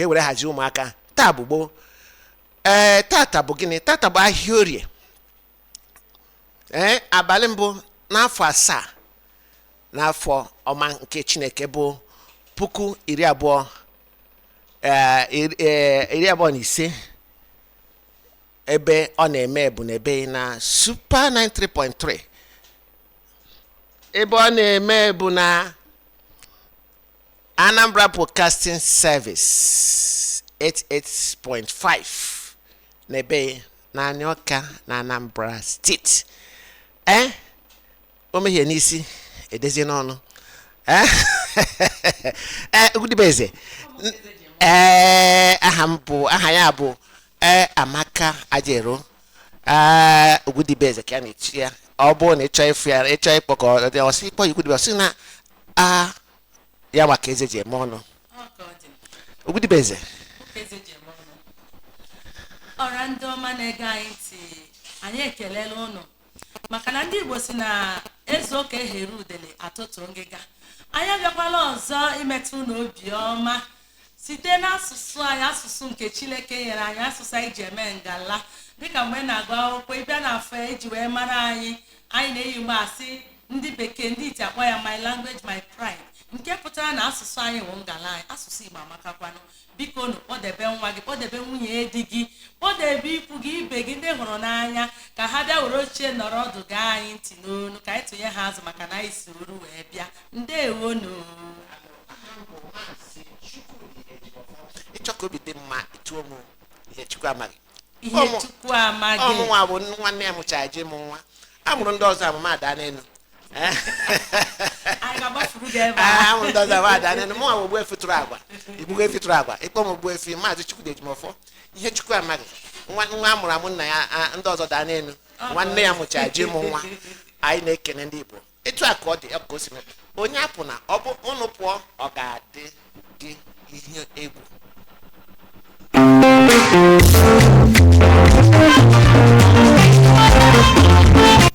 E were hazie ụmụaka. Taa bụ gboo. Ee, tata bụ gịnị? Tata bụ ahịa Orie, ee, abalị mbụ n'afọ 7 n'afọ ọma nke Chineke bụ puku iri abụọ iri abụọ na ise. Ebe ọ na-eme bụ n'ebe na Super 93.3. Ebe ọ na-eme bụ na Anambra Broadcasting Service 88.5 n'ebe na Ọka na Anambra Steeti. Ee, o mehie n'isi, edezie n'ọnụ. Ee, ee, Ugwudibeze. Ee, aha m bụ, aha ya bụ, ee, Amaka Ajero. Ee, Ugwudibeze ka a na-echi ya. Ọ bụrụ na ịchọ ịfụ ya, ịchọ ịkpọ ka ọ dị, ọsị ịkpọ ya Ugwudibe, ọsị na a ya maka eze ji eme ọnụ. Ọ ka ọ dị. Ugwudibeze. Nwoke eze ji eme ọnụ. Ọra ndị ọma na-ege anyị ntị, anyị ekelela ụnụ, maka na ndị Igbo si na eze ụka ehere udele atụtụ ngịga. Anyị abịakwala ọzọ imetụ unu obi ọma site n'asụsụ anyị, asụsụ nke Chineke nyere anyị, asụsụ anyị ji eme ngala. Dịka mgbe na-agụ akwụkwọ, ịbịa n'afọ eji wee mara anyị, anyị na-eyi mgbe asị ndị bekee, ndị iti akpọ ya "My language, my pride", nke pụtara na asụsụ anyị wụ ngala anyị. Asụsụ Igbo amakakwanụ. Biko nụ, kpọdebe nwa gị, kpọdebe nwunye di gị, kpọdebe ikwu gị, ibe gị, ndị hụrụ n'anya, ka ha bịa were oche nọrọ ọdụ gaa anyị ntị n'onu, ka anyị tụnye ha azụ, maka na anyị si oru wee bịa. Ndewonu. Ịchọ ka obi dị mma, ịtụọ m ihe Chukwu amaghị. Ihe Chukwu amaghị. Ọmụnwa bụ nwanne ya mụchara ji mụ nwa a mụrụ ndị ọzọ amụma ada n'elu. Anyị ga-agbafuru gị ebe a a. Mụrụ ndị ọzọ amụma ada n'elu. Mụnwa bụ ogbuefi tụrụ agwa, igbugo efi tụrụ agwa. Ịkpọ m ogbuefi Maazị Chukwudi Ejimọfọ, ihe Chukwu amaghị. Nwa nwa a mụrụ amụ, nna ya ndị ọzọ daa n'elu, nwanne ya mụchara ji mụ nwa. Anyị na-ekene ndị Igbo. Etu a ka ọ dị, ọ ka o si mee. Onye apụ na ọ bụ ụnụ pụọ, ọ ga-adị dị ihe egwu.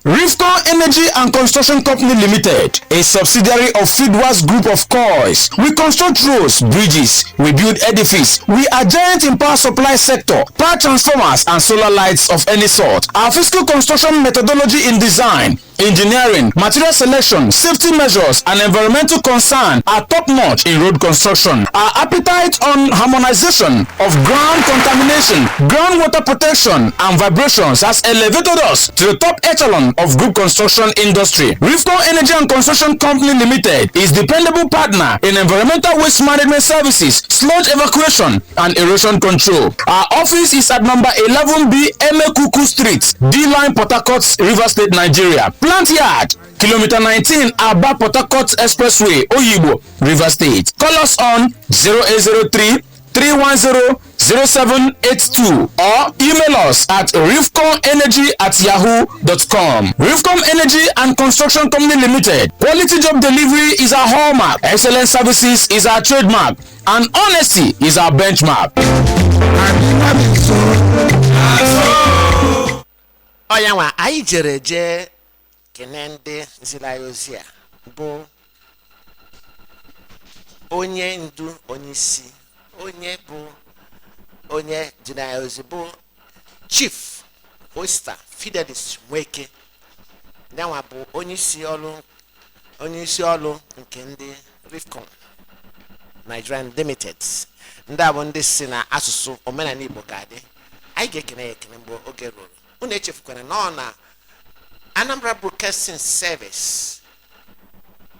Rifco Energy and Construction Company Limited, a subsidiary of Feedwas Group of Coils. We construct roads, bridges, we build edifices. We are giant in power supply sector, power transformers and solar lights of any sort. Our physical construction methodology in design, engineering, material selection, safety measures and environmental concern are top-notch in road construction. Our appetite on harmonization of ground contamination, groundwater protection and vibrations has elevated us to the top echelon of group construction industry. Rifco Energy and Construction Company Limited is dependable partner in environmental waste management services, sludge evacuation and erosion control. Our office is at number 11B Emekuku Street, D-Line, Port Harcourt, Rivers State, Nigeria. Plant Yard, Kilometer 19, Aba Port Harcourt Expressway, Oyigbo, Rivers State. Call us on 0803 310 0782 or email us at rifconenergy@yahoo.com. Rifcon Energy and Construction Company Limited. Quality job delivery is our hallmark. Excellent services is our trademark. And honesty is our benchmark. Ọ ya nwa anyị jere jee kene ndị ziri anyị ozi a, bụ onye ndu, onye isi, onye bụ onye jiri anyị ozi bụ Chief Osita Fidelis Nweke. Yanwa bụ onye isi ọrụ, onye isi ọrụ nke ndị Rifcon Nigerian Limited. Ndị a bụ ndị si na asụsụ omenala Igbo ga-adị. Anyị ga-ekene ya ekene mgbe oge ruru. Unu echefukwana na ọ na Anambra Broadcasting Service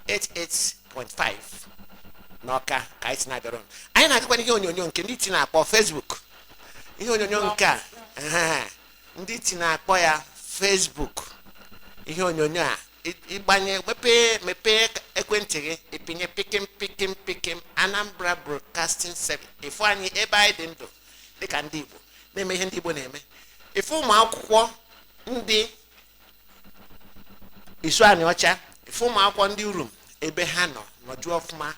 88.5 n'Ọka ka anyị si na-abịara unu. Anyị na-agakwa ihe onyonyo nke ndị ti na-akpọ Facebook. Ihe onyonyo nke a, ehe, ndị ti na-akpọ ya Facebook. Ihe onyonyo a, ịgbanye, mepee mepee ekwentị gị, ịpịnye pikim pikim pikim Anambra Broadcasting Service, ịfụ anyị ebe anyị dị ndụ dịka ndị Igbo na-eme ihe ndị Igbo na-eme. Ịfụ ụmụ akwụkwọ ndị Isu Ọcha, ịfụ ụmụ akwụkwọ ndị Urum ebe ha nọ nọjuo ọfụma.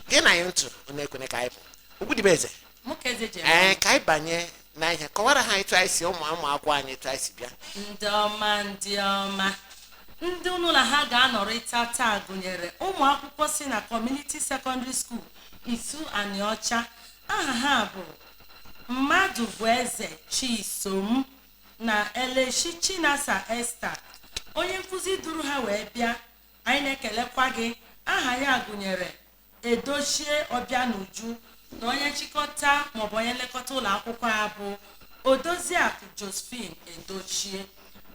Gị na anyị ntụ unu ekwene ka anyị pụ. Ugwudibeze. Mụ ka eze ji eme. Ee, ka anyị banye na ihe kọwara ha etu anyị si, ụmụ ụmụ akwụkwọ anyị, etu anyị si bịa. Ndị ọma, ndị ọma, ndị unu na ha ga-anọrịta taa gụnyere ụmụ akwụkwọ si na Community Secondary School, Isu Anịọcha. Aha ha bụ Mmadụ bụ Eze Chisom na Eleshi Chinasa Esther. Onye nkụzi duru ha wee bịa, anyị na-ekelekwa gị. Aha ya gụnyere Edochie Ọbịanuju na onye nchịkọta maọbụ onye nlekọta ụlọ akwụkwọ a bụ Odoziakụ Josephine Edochie.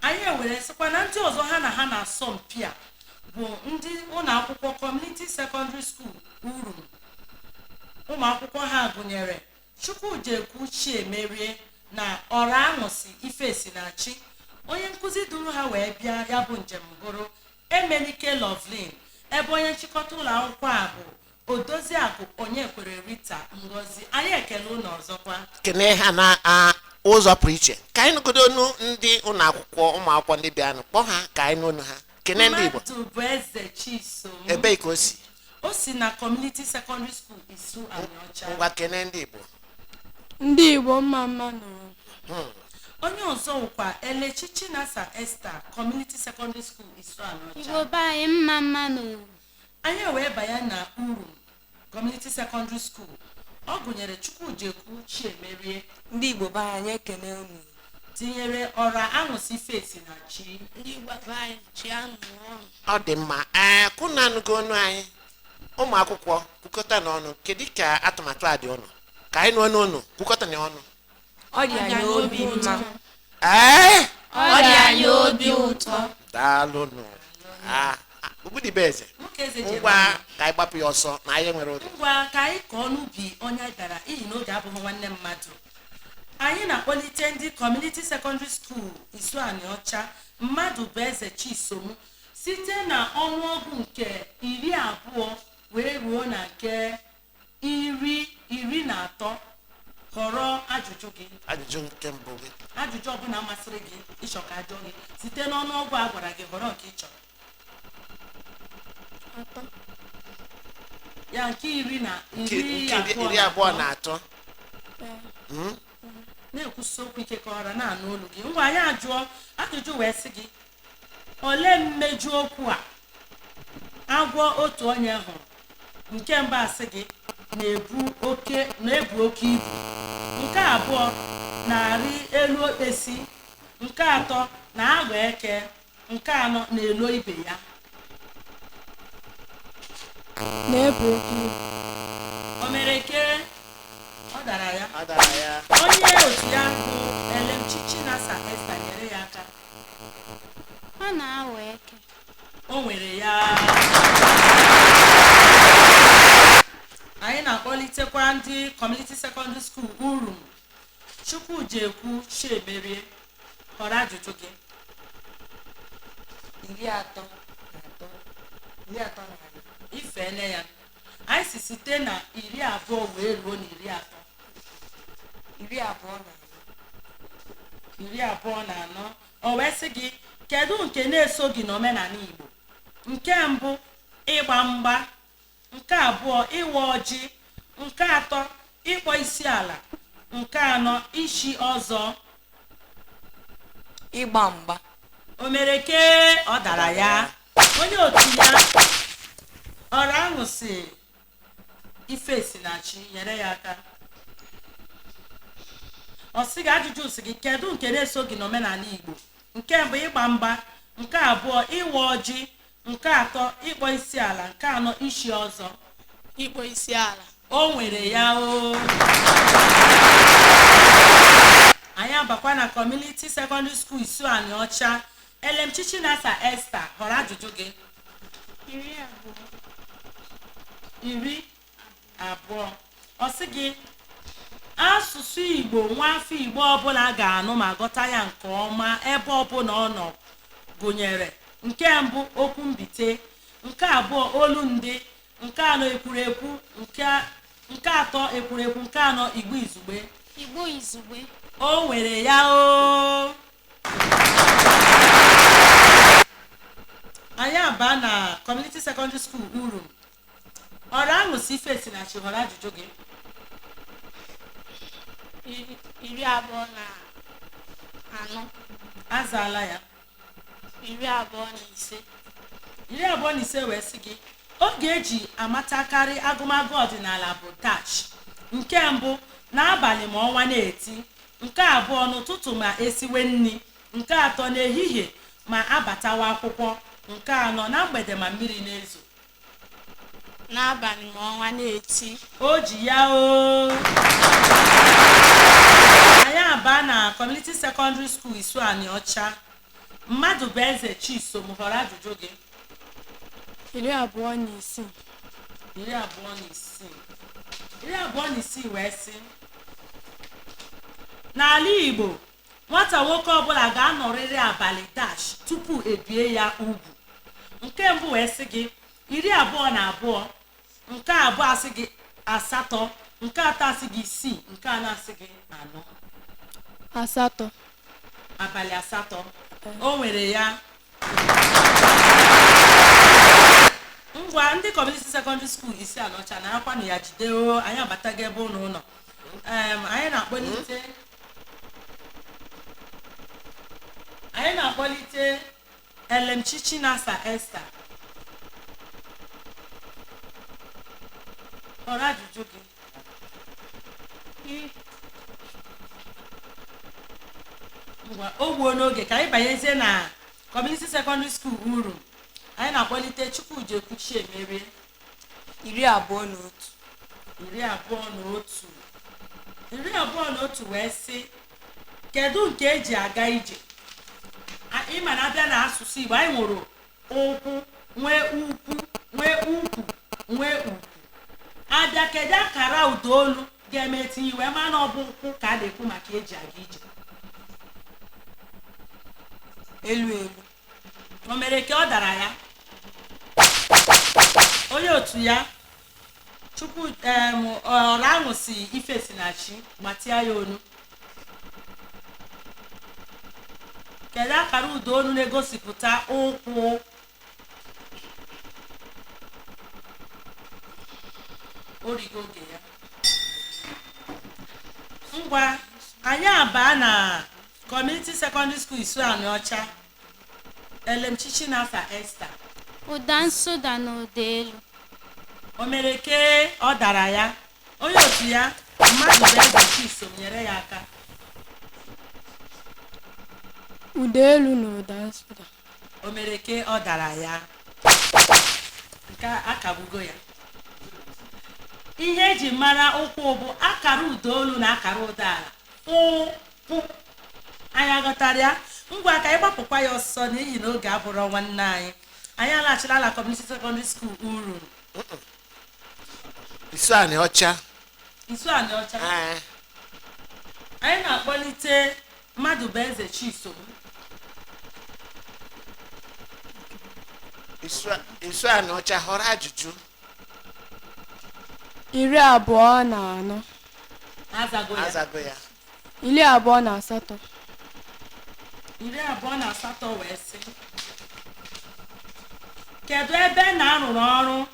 Anyị ewere sịkwa na ndị ọzọ ha na ha na-asọ mpi a bụ ndị ụlọ akwụkwọ Community Secondary School Uru. Ụmụ akwụkwọ ha gụnyere Chukwujekwu Chiemerie na Ọra Aṅụsị Ifesinachi. Onye nkụzi duru ha wee bịa ya bụ njem bụrụ Emenike Lovelin, ebe onye nchịkọta ụlọ akwụkwọ a bụ Odoziakụ Onyekwere Rita Ngozi. Anyị ekele ụlọ ọzọkwa. Kene ha na ụzọ pụrụ iche. Ka anyị nụgodo ọnụ ndị ụlọ akwụkwọ, ụmụ akwụkwọ ndị bịanụ, kpọọ ha ka anyị nụ ha. Kene ndị Igbo. Mmadụ bụ Eze Chisom. Ebee ka o si? O si na Community Secondary School Isu Anịọcha. Ngwa, kene ndị Igbo. Ndị Igbo, mma mma nụrụ. Onye ọzọ wụkwa Elechi Chinasa Esther, Community Secondary School Isu Anịọcha. Igbo be anyị, mma mma nụrụ. Anyị wee banye na Uru Community Secondary School. Ọ gụnyere Chukwujekwu Chiemerie. Ndị Igbo be anyị, ekene unu. Tinyere Ọra Aṅụsị Fesi na Chi. Ndị Igbo be anyị, chi anụ ọrụ. Ọ dị mma. Ee, kwụna anụgo ọnụ anyị. Ụmụ akwụkwọ, kwukọta n'ọnụ, kedu ka atụmatụ a dị ụnụ? Ka anyị nụ ọnụ ụnụ, kwukọta n'ọnụ. Ọ dị anyị obi mma. Ee. Ọ dị anyị obi ụtọ. Daalụnụ. Ugbudibe eze. Nwoke eze jere Ngwa, ọnụ. ka anyị gbapụ ya ọsọ na anyị nwere oge. Ngwa, ka anyị kọọ n'ubi onye bịara, ihi na oge abụghị nwanne mmadụ. Anyị na-akpọlite ndị Community Secondary School Isu Anịọcha. Mmadụ bụ Eze Chisom, site na ọnụọgụ nke 20 wee ruo na nke 13, họrọ ajụjụ gị. Ajụjụ nke mbụ gị. Ajụjụ ọbụla masịrị gị ịchọ ka ajụọ gị site n'ọnụọgụ a gwara gị, họrọ nke ị chọrọ. 3. Ya nke iri na Nke iri nke abụọ iri abụọ na atọ. Ee. Na-ekwusi okwu ike ka ọra na-anụ olu gị. Ngwa, anyị ajụọ ajụjụ wee sị gị: olee mmeju okwu a agwọ otu onye hụrụ? Nke mbụ asị gị na-ebu oke ibu, nke abụọ na-arị elu okpesi, nke atọ na-aghọ eke, nke anọ na-elo ibe ya. Na-ebu oke ibu. O mere ke ọ dara ya. Ọ dara ya. Onye otu ya bụ Elemchi Chinasa Esther nyere ya aka. Ọ na-aghọ eke. O nwere ya. Anyị na-akpọlitekwa ndị Community Secondary School Uru. Chukwujekwu Chiemerie, họrọ ajụjụ gị. 33, 34. Ifeele ya. Anyị si site na 20 wee ruo na 30. 24. 24. O wee sị gị, kedu nke na-eso gị n'omenala Igbo? Nke mbụ, ịgba mgba, nke abụọ, ịwa ọjị, nke atọ, ịkpọ isi ala, nke anọ, ishi ọzọ. Ịgba mgba. O mere ke ọ dara ya. Onye otu ya ọra ahụ si Ifesinachi nyere ya aka. Ọ sị gị, ajụjụ si gị, kedu nke na-eso gị n'omenala Igbo? Nke mbụ, ịgba mgba, nke abụọ, ịwa ọjị, nke atọ, ịkpọ isi ala, nke anọ, ishi ọzọ. Ịkpọ isi ala. O nwere ya o. Anyị abakwa na Community Secondary School Isu Anịọcha. Elemchi Chinasa Esther, họrọ ajụjụ gị. 20. 20. Ọ sị gị, asụsụ Igbo nwa afọ Igbo ọbụla ga-anụ ma ghọta ya nke ọma ebe ọbụla ọ nọ gụnyere: nke mbụ, okwu mbite, nke abụọ, olu ndị, nke anọ, ekwurekwu, nke atọ, ekwurekwu, nke anọ, Igbo izugbe. Igbo izugbe. O nwere ya o. Anyị aba na Community Secondary School Uru. Ọrụ ahụ si Ifesinachi, họrọ ajụjụ gị. 24. Azaala ya. 25. 25 wee sị gị, oge eji amatakarị agụmagụ ọdịnala bụ dash. Nke mbụ, n'abalị ma ọnwa na-eti. Nke abụọ, n'ụtụtụ ma esiwe nri. Nke atọ, n'ehihie ma abatawa akwụkwọ. Nke anọ, na mgbede ma mmiri na-ezo. N'abalị ma ọnwa na-eti. O ji ya o. Anyị aba na Community Secondary School Isuani Ọcha. Mmadụ bụ Eze Chisom, họrọ ajụjụ gị. 26. 26. 26 wee sị, n'ala Igbo, nwata nwoke ọbụla ga-anọrịrị abalị dash tupu ebie ya ugwu. Nke mbụ wee sị gị 22, nke abụọ asị gị 8, nke atọ asị gị 6, nke anọ asị gị 4. 8. Abalị 8. O nwere ya. Ngwa, ndị Community Secondary School Isi Ala Ọcha na akwanụ ya jide o. Anyị abatago ebe ụnụ ụlọ. Anyị na-akpọlite Elemchi Chinasa Esther. Họrọ ajụjụ gị. Ngwa, o gbuo n'oge ka anyị banyezie na Community Secondary School Uru. Anyị na-akpọlite Chukwujekwu Chiemerie. 21. 21. 21 wee sị, kedu nke eji aga ije? Ịma na abịa na asụsụ Igbo, anyị nwere ụkwụ, nwee ukwu, nwee ukwu, nwee ukwu. Abịa, kedu akara ụdaolu ga-eme etinye wee maa na ọ bụ ụkwụ ka a na-ekwu maka eji aga ije? Elu elu. O mere ka ọ dara ya. Onye otu ya, Chukwu ọra ahụ si ife si na chi gbatịa ya onu. Kedu akara ụdaolu na-egosipụta ụkwụ? O rigo oge ya. Ngwa, anyị abaa na Community Secondary School Isuani Ọcha. Elemchi Chinasa Esther. Ụda nsụda na ụda elu. O mere ke ọ dara ya. Onye otu ya, Mmadụ bụ Eze Chisom, nyere ya aka. Ụda elu na ụda nsụda. O mere ke ọ dara ya. Nke a akagbugo ya. Ihe eji mara ụkwụ bụ akara ụdaolu na akara ụdaala. Ụkwụ. Anyị aghọtara ya? Ngwa, ka anyị gbapụkwa ya ọsọ n'ihi na oge abụrụ nwanne anyị. Anyị alaghachila ala Community Secondary School Uru. Isuani Ọcha. Isuani Ọcha. Ee. Anyị na-akpọlite Mmadụ bụ Eze Chisom. Isuani Ọcha, họrọ ajụjụ. 24. Azago ya. Azago ya. 28. 28 wee sị, kedu ebe na-arụrụ ọrụ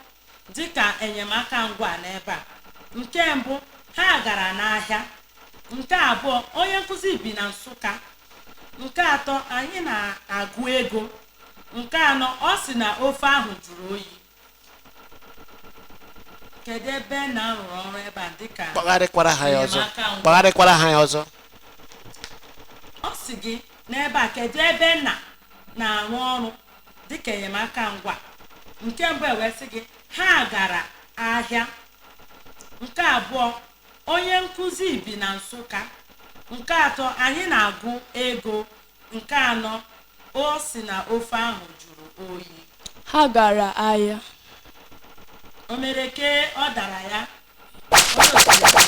dịka enyemaka ngwa n'ebe a? Nke mbụ, ha gara n'ahịa. Nke abụọ, onye nkụzi bi na Nsụka. Nke atọ, anyị na-agụ ego. Nke anọ, ọ sị na ofe ahụ jụrụ oyi. Kedu ebe na-arụrụ ọrụ ebe a dịka Kpọgharịkwara ha ya ọzọ. enyemaka ngwa? Kpọgharịkwara ha ya ọzọ. Ọ sị gị n'ebe a, kedu ebe na na-arụ ọrụ dịka enyemaka ngwa? Nke mbụ ewee sị gị ha gara ahịa. Nke abụọ, onye nkụzi bi na Nsụka. Nke atọ, anyị na-agụ ego. Nke anọ, o si na ofe ahụ jụrụ oyi. Ha gara ahịa. O mere ke ọ dara ya. Onye otu ya.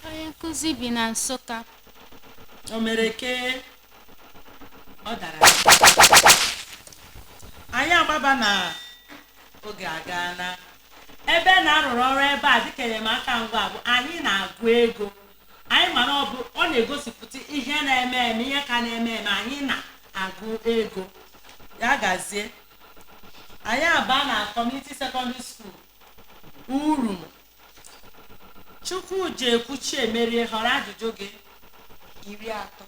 Onye nkụzi bi na Nsụka. O mere ke ọ dara ya. Anyị agbaba na oge agaala. Ebe na-arụrụ ọrụ ebe a dịka enyemaka ngwa bụ anyị na-agụ ego. Anyị mara ọ bụ ọ na-egosipụta ihe na-eme eme, ihe ka na-eme eme. Anyị na-agụ ego. Ya gazie. Anyị aba na Community Secondary School Uru. Chukwujekwu Chiemerie, họrọ ajụjụ gị. 30.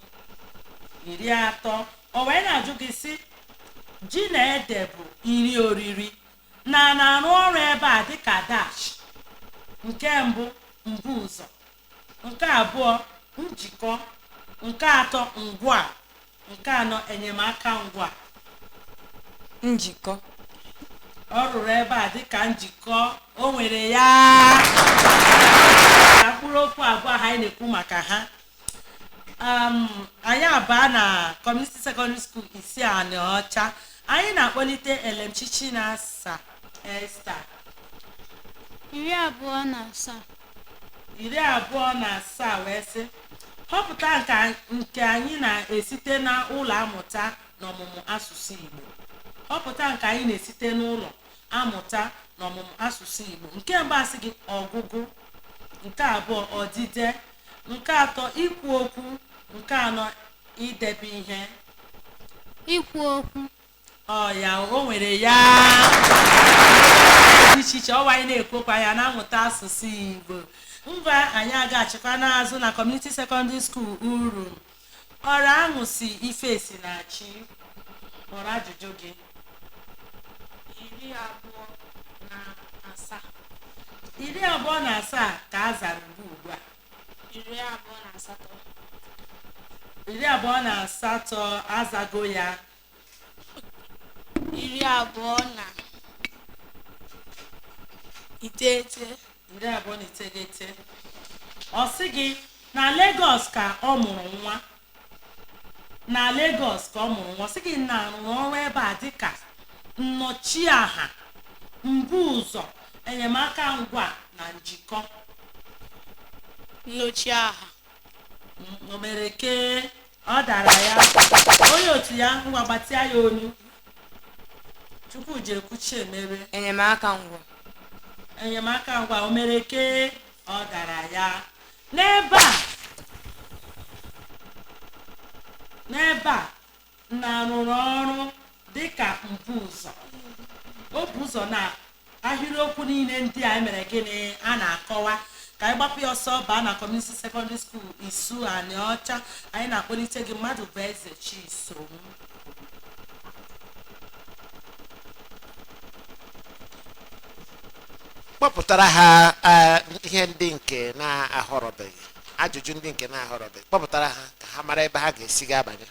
30. O wee na-ajụ gị sị, ji na ede bụ nri oriri na na-arụ ọrụ ebe a dịka dash. Nke mbụ, Mbụ ụzọ, nke abụọ njikọ, nke atọ ngwa, nke anọ enyemaka ngwa. Njikọ. Ọ rụrụ ebe a dịka njikọ. O nwere ya na mkpụrụ okwu abụọ ha anyị na-ekwu maka ha. Anyị abaa na Community Secondary School Isiani Ọcha. Anyị na-akpọlite Elemchichi na asa Esther. 27. 27 wee sị họpụta nke anyị na-esite n'ụlọ amụta n'ọmụmụ asụsụ Igbo. Họpụta nke anyị na-esite n'ụlọ amụta n'ọmụmụ asụsụ Igbo. Nke mbụ asị gị ọgụgụ, nke abụọ ọdide, nke atọ ikwu okwu, nke anọ idebe ihe. Ikwu okwu. Ọ ya o nwere ya dị iche iche. Ọwa anyị na-ekwu okwu anyị na-amụta asụsụ Igbo. Mba, anyị agaghachikwa n'azụ na Community Secondary School Uru. Ọrụ ahụ si ife si na chi kpọrọ ajụjụ gị. 27. 27 ka a zara ugbu a. 28. 28 azago ya. 29. 29. Ọ sị gị na Lagos ka ọ mụrụ nwa. Na Lagos ka ọ mụrụ nwa. Ọ sị gị na rụrụ ọrụ ebe a dịka nnọchiaha, mbụ ụzọ, enyemaka ngwa na njikọ. Nnọchiaha. O mere ke ọ dara ya. Onye otu ya ngwa gbatịa ya onu. Chukwu ji ekwuchi emere. Enyemaka ngwa. Enyemaka ngwa o mere ke ọ dara ya. N'ebe a na rụrụ ọrụ dịka mbụ ụzọ. O bu ụzọ na ahịrịokwu niile ndị a mere gịnị a na-akọwa. Ka anyị gbapụ ya ọsọ baa na Community Secondary School Isuani Ọcha. Anyị na-akpọlite gị mmadụ bụ Eze Chisom. Kpọpụtara ha ihe ndị nke na-ahọrọbeghị, ajụjụ ndị nke na-ahọrọbeghị, kpọpụtara ha ka ha mara ebe ha ga-esi ga-abanye.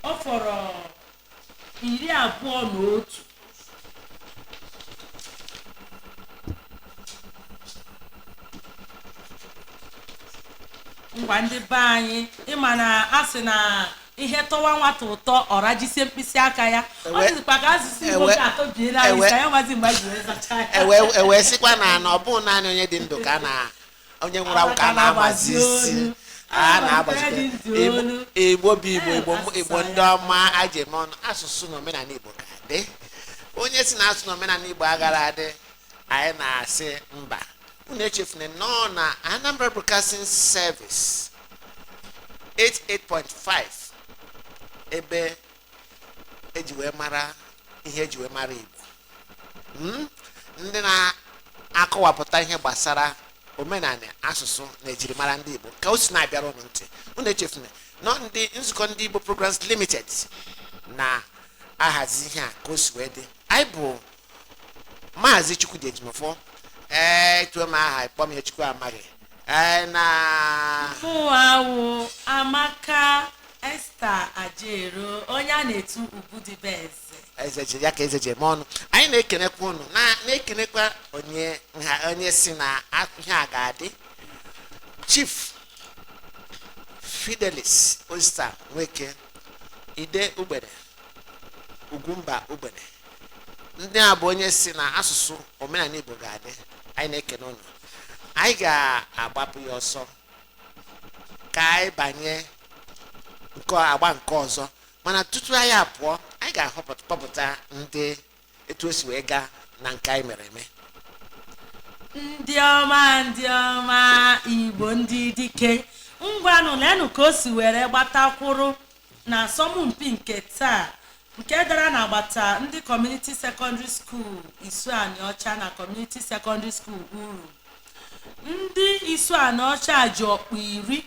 Ọ fọrọ 21. Ngwa ndị be anyị, ịma na a sị na ihe tọwa nwata ụtọ ọ rajisie mkpịsị aka ya. Ọ dịzikwa ka asụsụ Igbo ga-atọbiela anyị ka ya nwazi mgbe anyị ji wee zachaa ya. Ewe sịkwa na ọ bụghị naanị onye dị ndụ ka a na onye nwụrụ anwụ ka a na-agbazi isi. A na-agbazi Igbo bụ Igbo, Igbo ndị ọma aji eme ọnụ. Asụsụ na omenala Igbo ka dị. Onye si na asụsụ na omenala Igbo agara adị, anyị na-asị mba. Unu echefuna nọ na Anambra Broadcasting Service 88.5 ebe eji wee mara ihe eji wee mara Igbo. Ndị na-akọwapụta ihe gbasara omenala, asụsụ na ejirimara ndị Igbo ka o si na-abịara unu ntị. Unu echefuna nọ ndị nzukọ ndị Igbo Programs Limited na-ahazi ihe a ka o si wee dị. Anyị bụ Maazị Chukwudi Ejimofo. Tuo m aha kpọm ihe Chukwu amaghị. Na mụawụ Amaka Esther Ajero, onye a na-etu Ugwudibeze. Eze ji ya ka eze ji eme ọnụ. Anyị na-ekenekwa unu, na-ekenekwa onye onye si na ihe a ga-adị. Chief Fidelis Osta Nweke, Ide Ugbene, Ugwumba Ugbene. Ndị a bụ onye si na asụsụ omenala Igbo ga-adị. Anyị na-ekene unu. Anyị ga-agbapụ ya ọsọ ka anyị banye nke agba nke ọzọ, mana tutu anyị apụọ anyị ga-akpọpụta ndị etu o si wee gaa na nke anyị mere eme. Ndị ọma, ndị ọma Igbo, ndị dike, ngwanụ leenụ ka o si were gbatakwuru na asọmpi nke taa nke dara n'agbata ndị Community Secondary School Isuani Ọcha na Community Secondary School Uru. Ndị Isuani Ọcha ji ọkpụ 10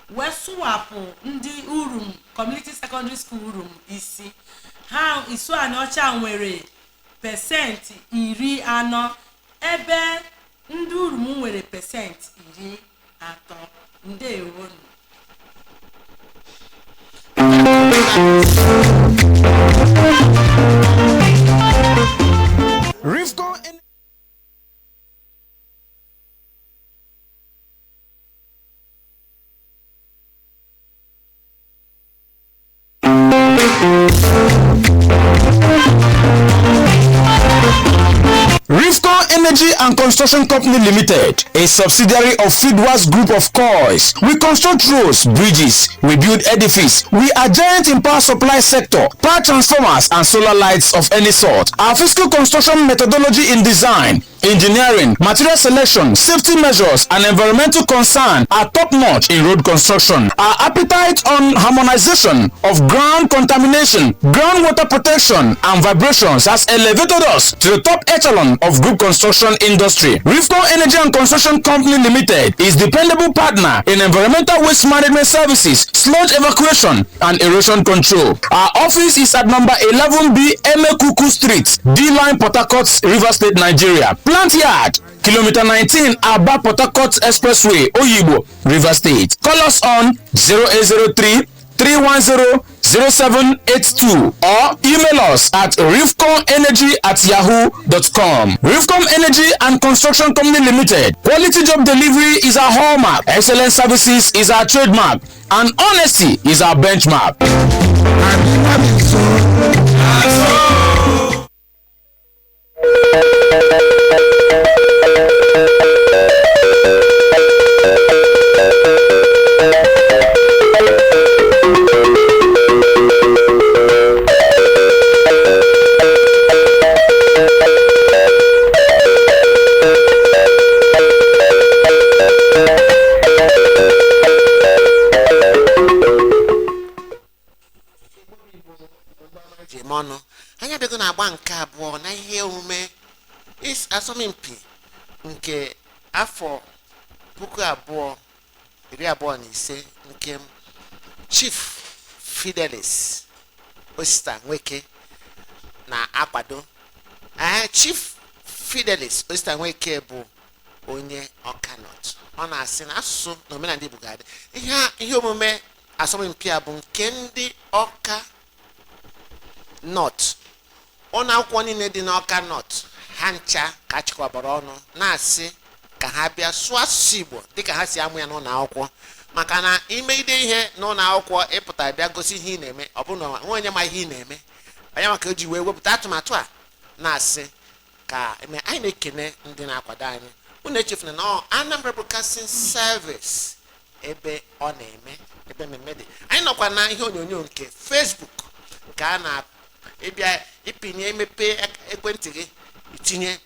wee sụwapụ ndị Urum Community Secondary School Urum isi. Ha Isuani Ọcha nwere 40% ebe Ndị Urum nwere 30%. Ndewonu. Rifco En- Rifco Energy and Construction Company Limited, a subsidiary of Feedwas Group of Coils. We construct roads, bridges, we build edifice. We are giant in power supply sector, power transformers and solar lights of any sort. Our physical construction methodology in design, engineering, material selection, safety measures and environmental concern are top-notch in road construction. Our appetite on harmonization of ground contamination, groundwater protection and vibrations has elevated us to the top echelon of group construction industry. Rifco Energy and Construction Company Limited is dependable partner in environmental waste management services, sludge evacuation and erosion control. Our office is at number 11B Emekuku Street, D-Line, Port Harcourt, Rivers State, Nigeria. Plant Yard, Kilometer 19, Aba Port Harcourt Expressway, Oyigbo, Rivers State. Call us on 0803 310 0782 or email us at rifcomenergy@yahoo.com. Rifcom Energy and Construction Company Limited. Quality job delivery is our hallmark. Excellent services is our trademark. And honesty is our benchmark. Ji eme ọnụ, anyị abịago na-agba nke abụọ na ihe omume asọmpi nke afọ 2025 nke Chief Fidelis Osita Nweke na-akwado. Ee, Chief Fidelis Osita Nweke bụ onye Ọkanọt. Ọ na-asị na asụsụ na omenala Igbo ga-adị. Ihe omume asọmpi a bụ nke ndị Ọka North, ụlọ akwụkwọ niile dị n'Ọka North, ha ncha ka achịkọbara ọnụ na-asị ka ha bịa sụọ asụsụ Igbo dịka ha si amụ ya n'ụlọ akwụkwọ, maka na imegide ihe n'ụlọ akwụkwọ, ịpụta bịa gosi ihe ị na-eme, ọ bụrụ na nwa onye ma ihe ị na-eme onye maka o ji wee wepụta atụmatụ a na-asị ka eme. Anyị na-ekene ndị na-akwado anyị. Unu echefuna na ọ Anambra Broadcasting Service ebe ọ na-eme, ebe mmemme dị. Anyị nọkwa na ihe onyonyo nke Facebook nke a na-ịbịa ịpịnye, emepe ekwentị gị, itinye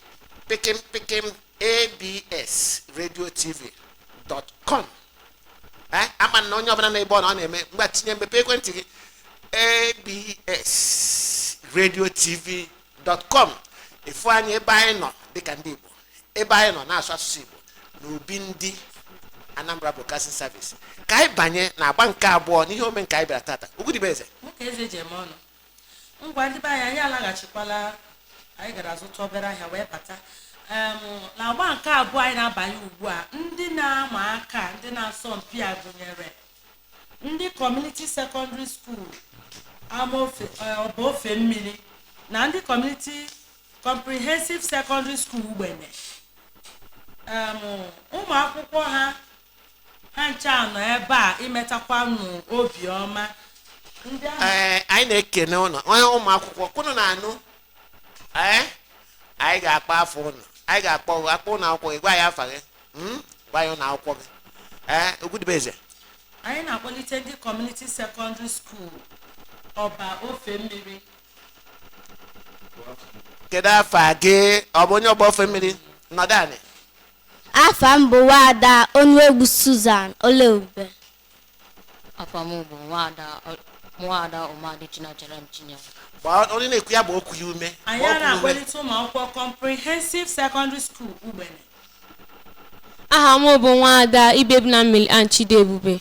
pikim pikim abs radio tv dot com. Ama na onye ọbụla na-ebe ọ na ọ na-eme mgbe tinye mmepe ekwentị gị abs radio tv dot com, ịfụ anyị ebe anyị nọ dịka ndị Igbo, ebe anyị nọ na-asụ asụsụ Igbo n'obi ndị Anambra Broadcasting Service. Ka anyị banye na agba nke abụọ n'ihe ome nke anyị bịara tata. Ugwudibeze. Nwoke eze ji eme ọnụ. Ngwa, ndị be anyị, anyị alaghachikwala. Anyị gara zụta obere ahịa wee bata. Na agba nke abụọ anyị na-abanye ugbu a, ndị na-ama aka, ndị na-asọ mpi a gụnyere ndị Community Secondary School Amaofe, Ọba Ofe Mmiri na ndị Community Comprehensive Secondary School Ugbene. Ụmụ akwụkwọ ha ncha nọ ebe a imetakwa nụ obiọma ndị ahụ. Ee, anyị na-ekene ụnụ, onye ụmụ akwụkwọ kwụnụ na-anụ. Ee, anyị ga-akpọ afọ ụnụ, anyị ga-akpọ akpọ ụnụ akwụkwọ gị, gwa ya afa gị, Gwa ya ụnụ akwụkwọ gị. Ee, Ugwudibeze. Anyị na-akpọlite ndị Community Secondary School Ọba Ofe Mmiri. Kedu afa gị? Ọ bụ onye Ọba Ofe Mmiri? Nọdụ anị. Afa m bụ Nwada Onuegbu Susan Oleube. Afa m bụ Nwada Ụmadị Chinechere m Chinyere. Gbaa onye na-ekwu ya bụ okwu ya ume. Anyị Gbaa a okwu ya ume. na-akpọlite ụmụ akwụkwọ Comprehensive Secondary School Ugbene. Aha m bụ Nwaada Ibebuna Mmili Chidiebube.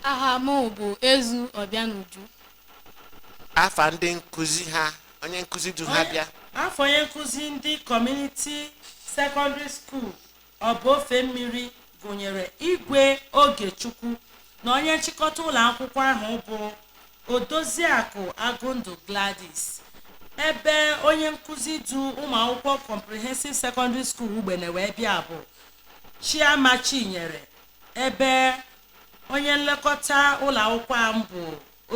Aha m bụ Ezu Ọbịanuju. Afa ndị nkụzi ha, onye nkụzi du ha bịa. Afọ onye nkụzi ndị Community Secondary School Ọba Ofe Mmiri gụnyere Igwe Ogechukwu na onye nchịkọta ụlọ akwụkwọ ahụ bụ Odoziakụ Agụndụ Gladys, ebe onye nkụzi du ụmụ akwụkwọ Comprehensive Secondary School Ugbene wee bịa bụ Chiama Chinyere, ebe onye nlekọta ụlọ akwụkwọ ahụ bụ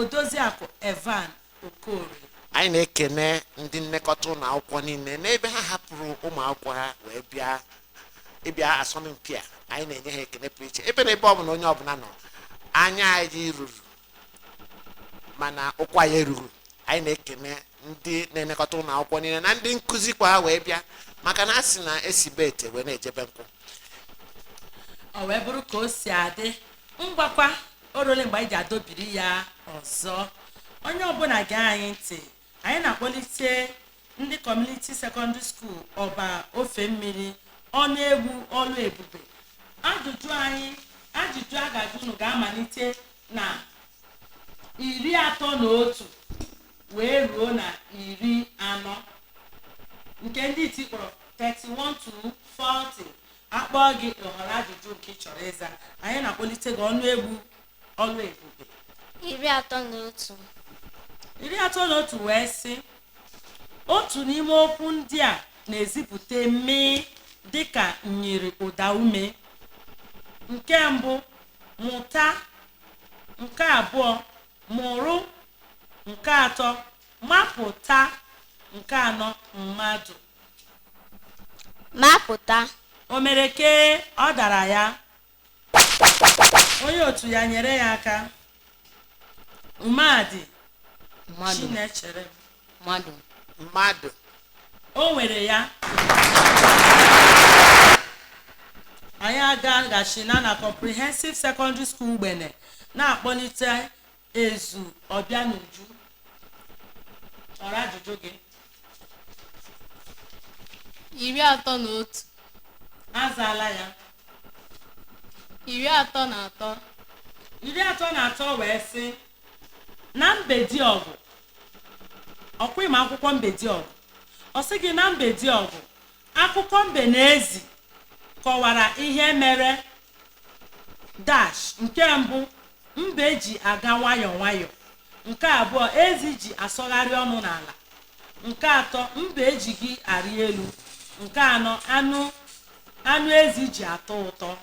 Odoziakụ Evan Okorie. Anyị na-ekene ndị nlekọta ụlọ akwụkwọ niile n'ebe ha hapụrụ ụmụ akwụkwọ ha wee bịa ịbịa asọmpi a. Anyị na-enye ha ekene pụrụ iche ebe na ebe ọbụla onye ọbụla nọ. Anya anyị ruru mana ụkwụ anyị eruru. Anyị na-ekene ndị na-elekọta ụlọ akwụkwọ niile na ndị nkụzi kwa ha wee bịa, maka na a sị na esibe ete wee na-ejebe nkwụ. Ọ wee bụrụ ka o si adị. Ngwakwa, o ruole mgbe anyị ji adobiri ya ọzọ. Onye ọbụla gee anyị ntị, anyị na-akpọlite ndị Community Secondary School Ọba Ofe Mmiri, Ọnụ Egwu Ọlụ Ebube. Ajụjụ anyị, ajụjụ a ga-ajụ unu ga-amalite na 31 wee ruo na 40, nke ndị iti kpọrọ 31 to 40. Akpọọ gị, họrọ ajụjụ nke ị chọrọ ịza. Anyị na-akpọlite gị, Ọnụ Egwu Ọlụ Ebube. 31. 31 wee sị, otu n'ime okwu ndị a na-ezipụta mmii dịka myiri ụda ume. Nke mbụ, mụta. Nke abụọ, mụrụ. Nke atọ, mapụta. Nke anọ, mmadụ. Mapụta. O mere ke ọ dara ya. Onye otu ya nyere ya aka. Umeadị. Mmadụ. Chinechere. Mmadụ. Mmadụ. O nwere ya. Anyị agaghachina na Comprehensive Secondary School Ugbene, na-akpọlite Ezu Ọbịanuju. Ọrụ ajụjụ gị. 31. Azaala ya. 33. 33 wee sị, na Mbediọgụ, ọkwa ịma akwụkwọ Mbediọgụ, ọ sị gị na Mbediọgụ, akụkọ mbe na ezi kọwara ihe mere dash. Nke mbụ, mbe ji aga nwayọọ nwayọọ. Nke abụọ, ezi ji asọgharị ọnụ n'ala. Nke atọ, mbe ejighị arị elu. Nke anọ, anụ ezi ji atọ ụtọ.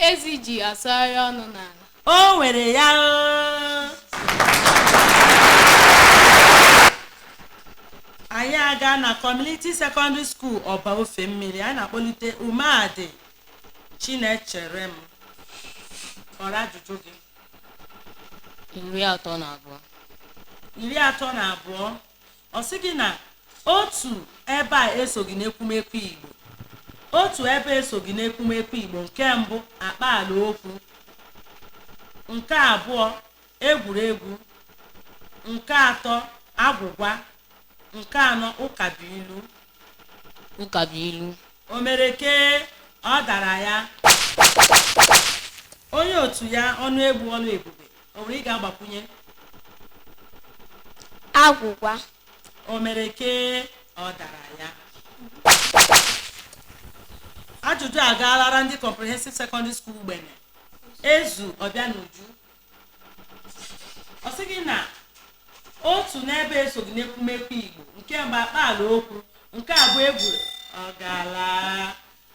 Ezi ji asọgharị ọnụ n'ala. O nwere ya oo. Anyị aga na Community Secondary School Ọba Ofe Mmiri. Anyị na-akpọlite Umeadị Chinechere m. Kọrọ ajụjụ gị. 32. 32, ọ sị gị na otu ebe a esoghị n'ekwumekwu Igbo. Otu ebe esoghị n'ekwumekwu Igbo. Nke mbụ, akpaala okwu. Nke abụọ, egwuregwu. Nke atọ, agwụgwa. Nke anọ, ụkabuilu. Ụkabuilu. O mere ke ọ dara ya. Onye otu ya, Ọnụ Egbu Ọlụ Ebube, o nwere ị ga-agbakwunye? Agwụgwa. O mere ke ọ dara ya. Ajụjụ agaalara ndị Comprehensive Secondary School Ugbene. Ezu Ọbịanuju, ọ sị gị na otu n'ebe esoghị n'ekwumekwu Igbo. Nke mbụ, akpaala okwu. Nke abụọ, egwure ọ gaala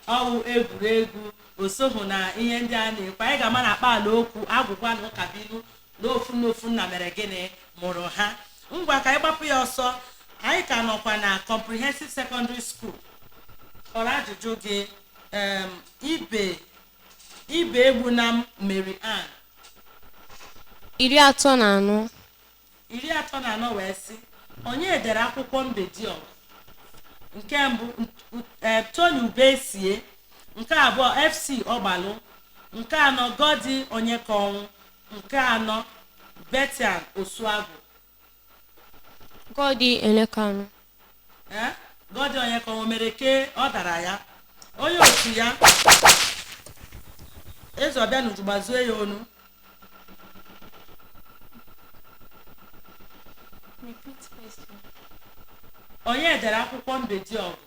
ọwụ egwuregwu osohụ na ihe ndị a na-ekwu. Anyị ga-ama na akpaala okwu, agwụgwa na ụkabuilu n'ofu n'ofu nna mere gịnị mụrụ ha. Ngwa, ka anyị gbapụ ya ọsọ. Anyị ka nọkwa na Comprehensive Secondary School. Kọrọ ajụjụ gị. Ibe Egbu na Mary Ann. 34. 34 wee sị, onye dere akwụkwọ Mbediọgụ? Nke mbụ, Tony Ubesie. Nke abụọ, FC Ọgbalụ. Nke anọ, Godi Onyekaọnwụ. Nke anọ, Betian Osuagwu. Godi Elekanu. Ee, Godi Onyekaọnwụ mere ke ọ dara ya. Onye otu ya, Eze Ọbịanuju, gbazuo ya onu. Repeat question. Onye dere akwụkwọ Mbediọgụ?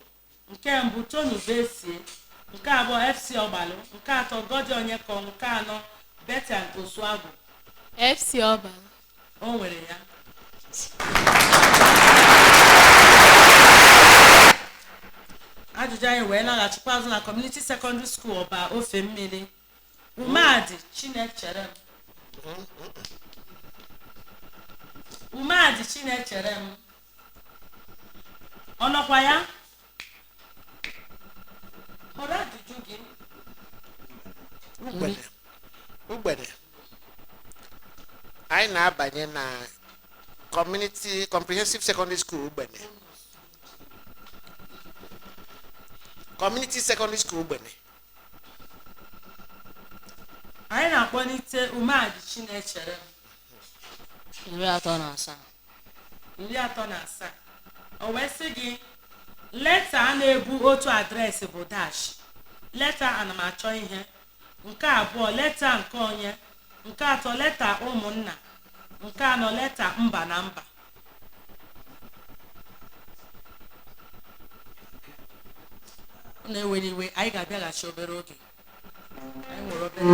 Nke mbụ, Tony Ubesie. Nke abụọ, FC Ọgbalụ. Nke atọ, Godi Onyekọ. Nke anọ, Betan Osuagwu. FC Ọbalụ. O nwere ya. Ajụjụ anyị wee laghachikwa azụ na Community Secondary School Ọba Ofe Mmiri. Umeadị Chinechere m, Umeadị Chinechere m, ọ nọkwa ya? Họrọ ajụjụ gị. Ugbene, Ugbene, anyị na-abanye na Community Comprehensive Secondary School Ugbene, Community Secondary School Ugbene. Anyị na-akpọlite Umeadị Chinechere m. 37. 37. O wee sị gị, leta a na-ebu otu adreesị bụ dash. Leta anamachọ ihe. Nke abụọ, leta nke onye. Nke atọ, leta ụmụnna. Nke anọ, leta mba na mba. Ọ na-ewere iwe, anyị ga-abịaghachi obere oge. Anyị nwere obere.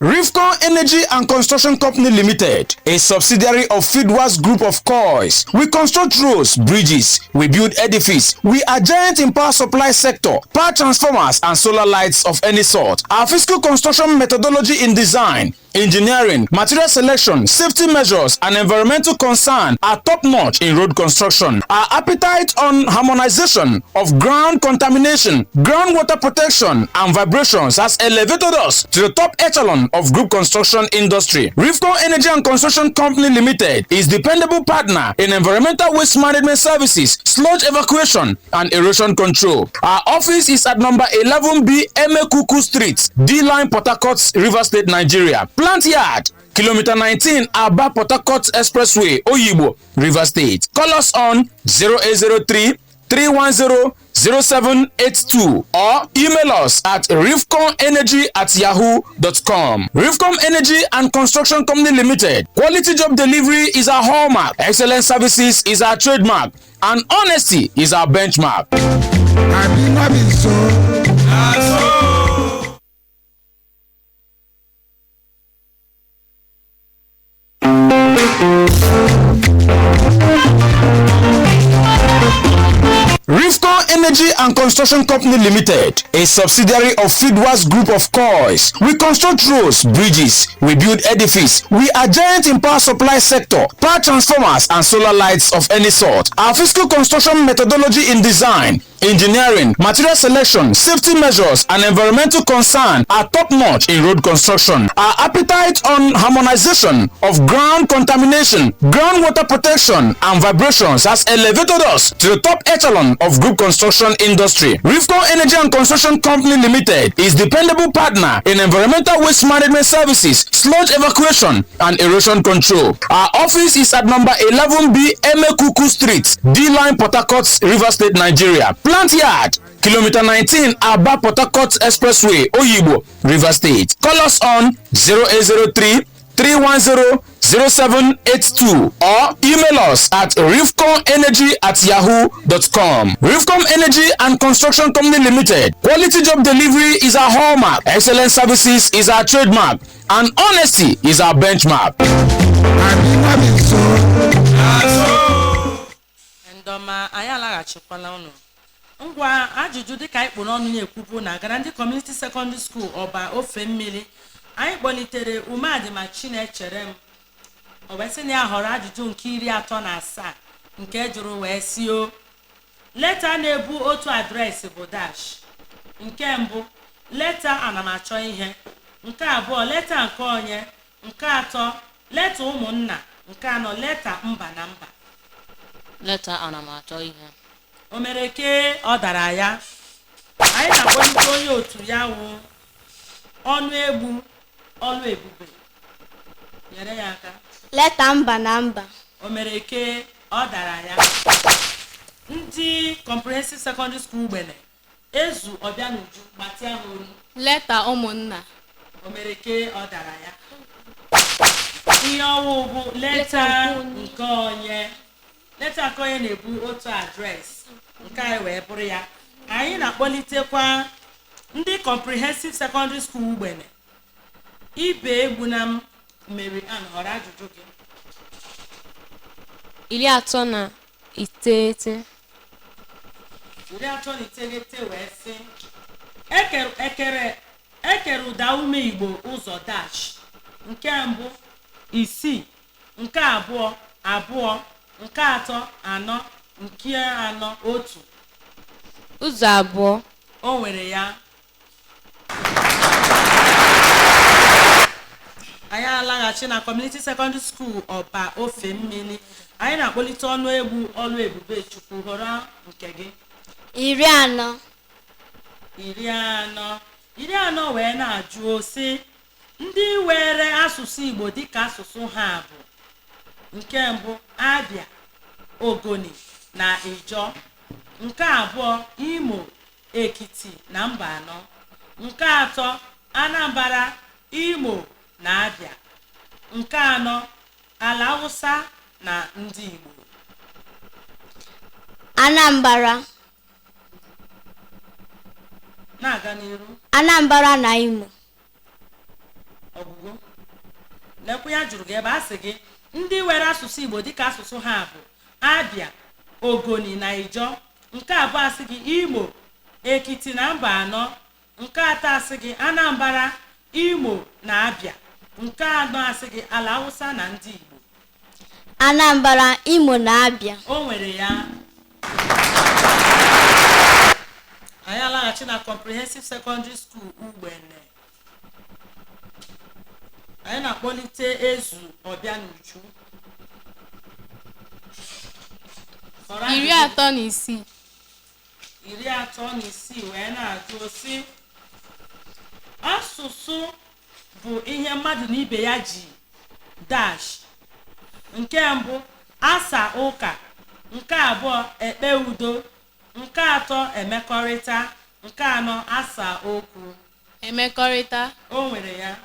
Rifcon Energy and Construction Company Limited, a subsidiary of Feedwas Group of Coils. We construct roads, bridges, we build edifice. We are giant in power supply sector, power transformers and solar lights of any sort. Our physical construction methodology in design, engineering, material selection, safety measures, and environmental concern are top-notch in road construction. Our appetite on harmonization of ground contamination, groundwater protection, and vibrations has elevated us to the top echelon of group construction industry. Rifco Energy and Construction Company Limited is dependable partner in environmental waste management services, sludge evacuation, and erosion control. Our office is at number 11B Emekuku Street, D-Line, Port Harcourt, River State, Nigeria. Plant Yard, Kilometer 19, Aba Port Harcourt Expressway, Oyigbo, River State. Call us on 0803 310 0782 or email us at rifconenergy@yahoo.com. Rifcon Energy and Construction Company Limited. Quality job delivery is our hallmark. Excellent services is our trademark. And honesty is our benchmark. Abi no be so. Na so. Rifcon Energy and Construction Company Limited, a subsidiary of Feedwas Group of Coils. We construct roads, bridges, we build edifice. We are giant in power supply sector, power transformers and solar lights of any sort. Our physical construction methodology in design, engineering, material selection, safety measures, and environmental concern are top-notch in road construction. Our appetite on harmonization of ground contamination, groundwater protection, and vibrations has elevated us to the top echelon of group construction industry. Rifcon Energy and Construction Company Limited is dependable partner in environmental waste management services, sludge evacuation, and erosion control. Our office is at number 11B Emekuku Street, D-Line, Port Harcourt, River State, Nigeria. Plant Yard, Kilometer 19, Aba Port Harcourt Expressway, Oyigbo, River State. Call us on 0803 310 0782 or email us at rifconenergy@yahoo.com. Rifcon Energy and Construction Company Limited. Quality job delivery is our hallmark. Excellent services is our trademark. And honesty is our benchmark. Abi no be so. Na so. Ndọma, anyị alaghachikwala ụnụ. Ngwa, ajụjụ dịka anyị kpụrụ ọnụ na-ekwubu na gara ndị Community Secondary School Ọba Ofe Mmiri. Anyị kpọlitere Umeadị ma Chinechere m. O wee sị na ya họrọ ajụjụ nke 37, nke jụrụ wee si o, leta na-ebu otu adreesị bụ dash. Nke mbụ, leta anamachọ ihe. Nke abụọ, leta nke onye. Nke atọ, leta ụmụnna. Nke anọ, leta mba na mba. Leta anamachọ ihe. O mere ke ọ dara ya. Anyị na-akpọlite onye otu ya wụ Ọnụ Egbu Ọlụ Ebube, nyere ya aka. Leta mba na mba. O mere ke ọ dara ya. Ndị Comprehensive Secondary School Ugbene, Ezu Ọbịanuju, gbatịa ha olu. Leta ụmụnna. O mere ke ọ dara ya. Ihe ọwụ bụ leta nke onye. Leta nke onye na-ebu otu adreesị nke anyị wee bụrụ ya. Anyị na-akpọlitekwa ndị Comprehensive Secondary School Ugbene. Ibe Egbunam Mary Ann, họrọ ajụjụ gị. 39. 39 wee sị, ekere ụda ume Igbo ụzọ dash. Nke mbụ isii, nke abụọ abụọ, nke atọ anọ, nke anọ otu. Ụzọ abụọ. O nwere ya. Anyị alaghachi na Community Secondary School Ọba Ofe Mmiri. Anyị na-akpọlite ọnụ egwu ọlụ ebube Chukwu, họrọ nke gị. 40. 40. 40 wee na-ajụ sị, ndị were asụsụ Igbo dịka asụsụ ha bụ: nke mbụ Abịa, Ogoni na Ijọ, nke abụọ Imo, Ekiti na mba anọ, nke atọ Anambra, Imo na Abịa, nke anọ ala Hausa na ndị Igbo. Anambra. Na-aga n'iru. Anambra na Imo. Ọgwụgwụ lekwa ya jụrụ gị ebe a sị gị ndị were asụsụ Igbo dịka asụsụ ha bụ Abịa, Ogoni na Ijọ, nke abụọ asị gị Imo, Ekiti na mba anọ, nke atọ asị gị Anambra, Imo na Abịa, nke anọ asị gị ala Hausa na ndị Igbo. Anambra, Imo na Abịa. O nwere ya. Anyị alaghachi na Comprehensive Secondary School Ugbene. Anyị na-akpọlite Ezu Ọbịanuju. Họrọ ajụjụ. 36. 36 wee na-ajụ sị, asụsụ bụ ihe mmadụ na ibe ya ji dash. Nke mbụ asa ụka, nke abụọ ekpe udo, nke atọ emekọrịta, nke anọ asa okwu. Emekọrịta. O nwere ya.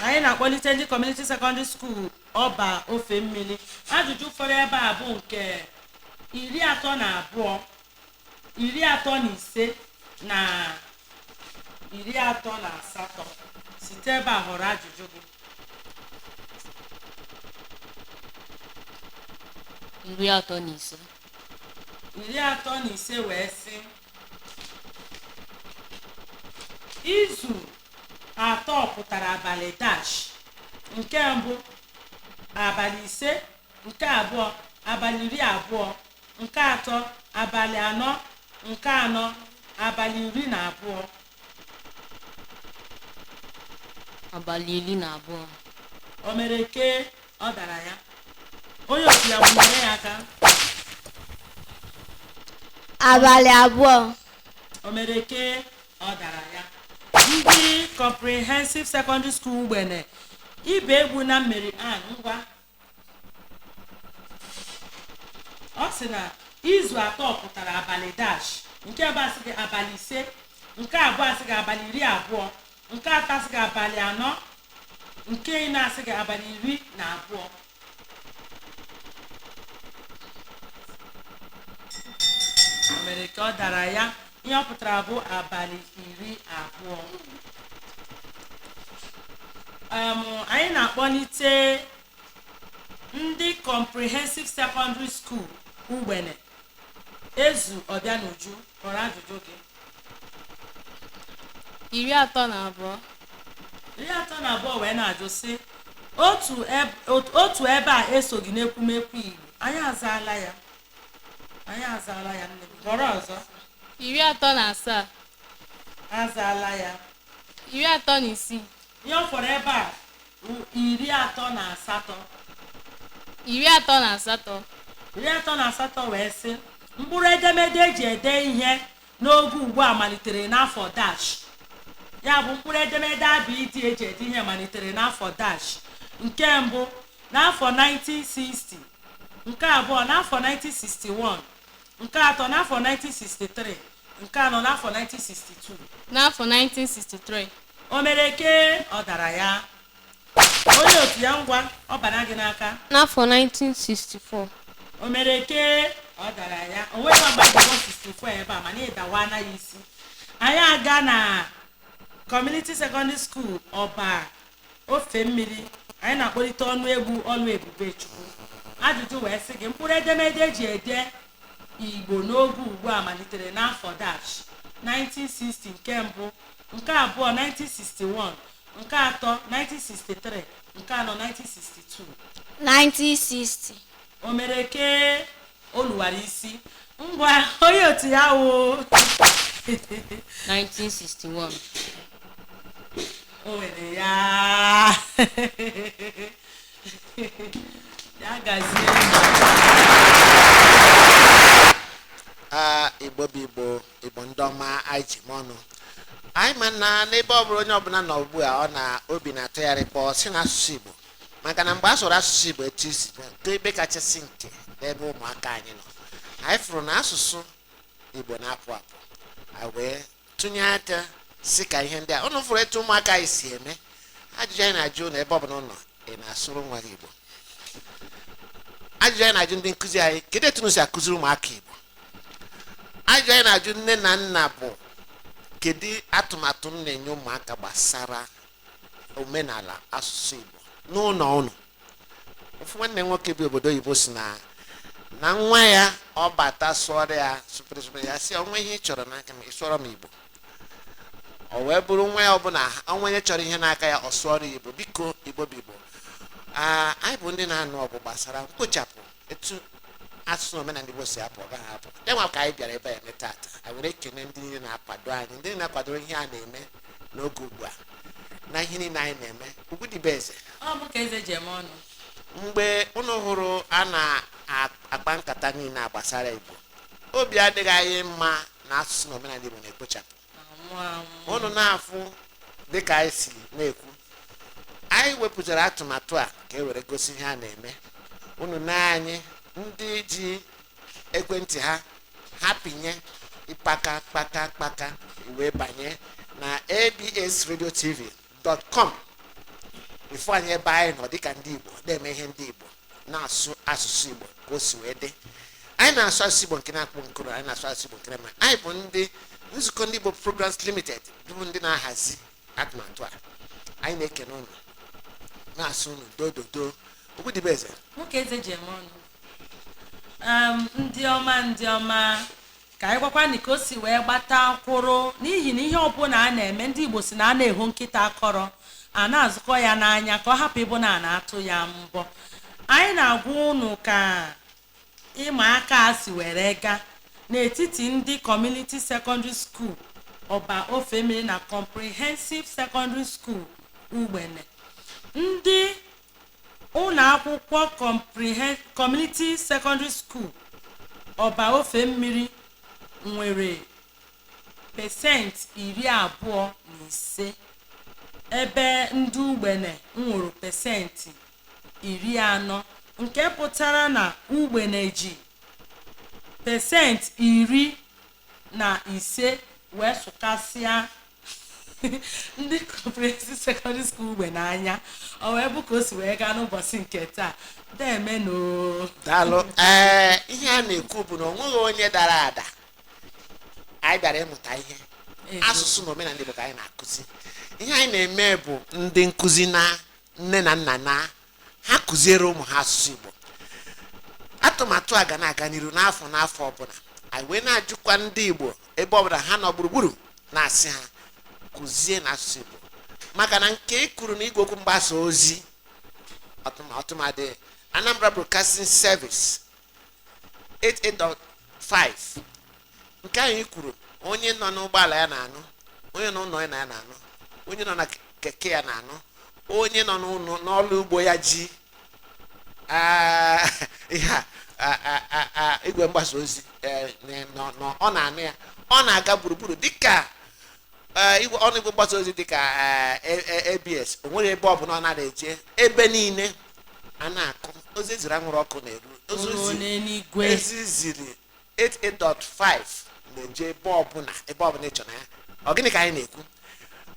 Anyị na-akpọlite ndị Community Secondary School Ọba Ofe Mmiri. Ajụjụ fọrọ ebe a bụ nke 32, 35 na 38. Site ebe a họrọ ajụjụ gị. 35. 35 wee sị, izu atọ pụtara abalị dash. Nke mbụ abalị 5, nke abụọ abalị 20, nke atọ abalị 4, nke anọ abalị 12. Abalị 12. O mere ke ọ dara ya. Onye otu ya kwụnyere ya aka. Abalị 2. O mere ke ọ dara ya. Ndị Comprehensive Secondary School Ugbene, Ibe Egwu na Mary Ann, ngwa. Ọ sị na izu atọ pụtara abalị dash. Nke mbụ asị gị abalị 5, nke abụọ asị gị abalị 20, nke atọ asị gị abalị 4, nke ịnọ asị gị abalị 12. O mere ka ọ dara ya. Ihe ọ pụtara bụ abalị 20. Anyị na-akpọlite ndị Comprehensive Secondary School Ugbene. Ezu Ọbịanuju, họrọ ajụjụ gị. 32. 32 wee na-ajụ sị, otu ebe a esoghị n'ekwumekwu Igbo. Anyị azaala ya. Anyị azaala ya, nne m. Họrọ ọzọ. 37. Azaala ya. 36. Ihe ọ fọrọ ebe a bụ 38. 38. 38 wee sị, mkpụrụ edemede eji ede ihe n'oge ugbu a malitere n'afọ dash. Ya bụ mkpụrụ edemede abịdị eji ede ihe malitere n'afọ dash. Nke mbụ n'afọ 1960, nke abụọ n'afọ 1961, nke atọ n'afọ 1963, nke anọ n'afọ 1962. N'afọ 1963. O mere ke ọ dara ya. Onye otu ya, ngwa, ọ bara gị n'aka. N'afọ 1964. O mere ke ọ dara ya, o nweghị mgbe agbagọ 64 ebe a, mana ịdawa anaghị isi. Anyị aga na Community Secondary School, Ọba Ofe Mmiri. Anyị na-akpọlite ọnụ egwu Ọlụ Ebube Chukwu. Ajụjụ wee sị gị, mkpụrụ edemede eji ede Igbo n'oge ugbu a malitere n'afọ dash 1960, nke mbụ, nke abụọ 1961, nke atọ 1963, nke anọ 1962. 1960. O mere ke o luwara isi. Ngwa, onye otu ya wụ? 1961. O nwere ya. Ya gazie. A, Igbo bụ Igbo, Igbo ndị ọma anyị ji m ọnụ. Anyị ma na n'ebe ọ bụla onye ọbụla nọ ugbu a, ọ na obi na-atụgharị kpọọ si na asụsụ Igbo, maka na mgbe a sụrụ asụsụ Igbo etu isi nke ebe kachasị nke n'ebe ụmụaka anyị nọ, anyị fụrụ na asụsụ Igbo na-apụ apụ. Anyị wee tụnye aka si ka ihe ndị a ụnụ fụrụ etu ụmụaka anyị si eme. Ajụjụ anyị na-ajụ na ebe ọbụla ụnọ, ị na-asụrụ nwa gị Igbo? Ajụjụ anyị na-ajụ ndị nkụzi anyị, kedu etu unu si akụziri ụmụaka Igbo? Ajụjụ anyị na-ajụ nne na nna bụ, kedu atụmatụ m na-enye ụmụaka gbasara omenala asụsụ Igbo n'ụlọ ụnụ? Ofu nwanne m nwoke bi obodo oyibo si na nwa ya, ọ bata sụọrọ ya sụpịrị sụpịrị, ya sị, "Ọnwa ihe ị chọrọ n'aka m, ị sụọrọ m Igbo." Ọ wee bụrụ nwa ya ọbụla ọnwa onye chọrọ ihe n'aka ya, ọ sụọrọ ya Igbo. Biko, Igbo bụ Igbo. Aa, anyị bụ ndị na-anụ ọgụ gbasara mkpochapụ etu asụsụ na omenala Igbo si apụ. Ọ gaghị apụ. Ya nwa ka anyị bịara ebe a eme tata. Anyị were ekene ndị niile na-akwado anyị, ndị na-akwadoro ihe a na-eme n'oge ugbu a na ihe niile anyị na-eme. Ugwu dịbe eze. Ọ bụ ka eze ji eme ọnụ. Mgbe unu hụrụ a na-akpa nkata niile a gbasara Igbo, obi adịghị anyị mma na asụsụ na omenala Igbo na-ekpochapụ. Anwụ anwụ. Unu na-afụ dịka anyị si na-ekwu, anyị wepụtara atụmatụ a ka e were gosi ihe a na-eme unu. Na anyị ndị ji ekwentị ha, ha pinye ịkpaka kpaka kpaka wee banye na absradiotv.com, ifu anyị ebe anyị nọ dịka ndị Igbo na-eme ihe ndị Igbo, na-asụ asụsụ Igbo ka o si wee dị. Anyị na-asụ asụsụ Igbo nke na-akpụ nkụrụ, anyị na-asụ asụsụ Igbo nke na-eme. Anyị bụ ndị Nzukọ Ndị Igbo Programs Limited bụ ndị na-ahazi atụmatụ a. Anyị na-ekene unu, na-asụ unu dododo. Okwudibeze. Nwoke eze ji eme ọnụ. Ndị ọma, ndị ọma, ka anyị gwakwa ka o si wee gbata kwụrụ, n'ihi na ihe ọbụla a na-eme, ndị Igbo si na a na-ehu nkịta akọrọ a na-azụkọ ya n'anya ka ọ hapụ ịbụ na a na-atụ ya mbọ. Anyị na-agwa unu ka ịma aka a si were gaa n'etiti ndị Community Secondary School, Ọba Ofemili, na Comprehensive Secondary School, Ugbene. Ndị ụlọ akwụkwọ Community Secondary School, Ọba Ofe Mmiri nwere 25%, ebe ndị Ugbene nwụrụ 40%, nke pụtara na Ugbene ji 15% wee sụkasịa ndị Comprehensive Secondary School Ugbene anya. Ọ wee bụ ka o si wee gaa n'ụbọchị nke taa. Deemenụ. Daalụ. Ee, ihe a na-ekwu bụ na o nweghị onye dara ada. Anyị bịara ịmụta ihe. Asụsụ na omenala Igbo ka anyị na-akụzi. Ihe anyị na-eme bụ ndị nkụzi na nne na nna na ha kụziere ụmụ ha asụsụ Igbo. Atụmatụ a ga na-aga n'iru n'afọ n'afọ ọbụla. Anyị wee na-ajụkwa ndị Igbo ebe ọbụla ha nọ gburugburu, na-asị ha kụzie na asụsụ Igbo, maka na nke e kwuru na igwe okwu mgbasa ozi ọtụmadị Anambra Broadcasting Service 88.5 nke anyị kwuru, onye nọ n'ụgbọala ya na-anụ, onye nọ n'ụlọ ya na-anụ, onye nọ na keke ya na-anụ, onye nọ n'ụlọ n'ọrụ ugbo ya ji ihe a igwe mgbasa ozi ọ na-anụ ya. Ọ na-aga gburugburu dịka igwe ọnụ igwe mgbasa ozi dịka ABS. O nwere ebe ọ bụla ọ nara eje, ebe niile a na-akụ ozi eziri anwụrụ ọkụ na-eru ozi. Ruo n'eluigwe. Ezi ziri 88.5 na-eje ebe ọbụla, ebe ọbụla ị chọrọ ya. Ọ gịnị ka anyị na-ekwu?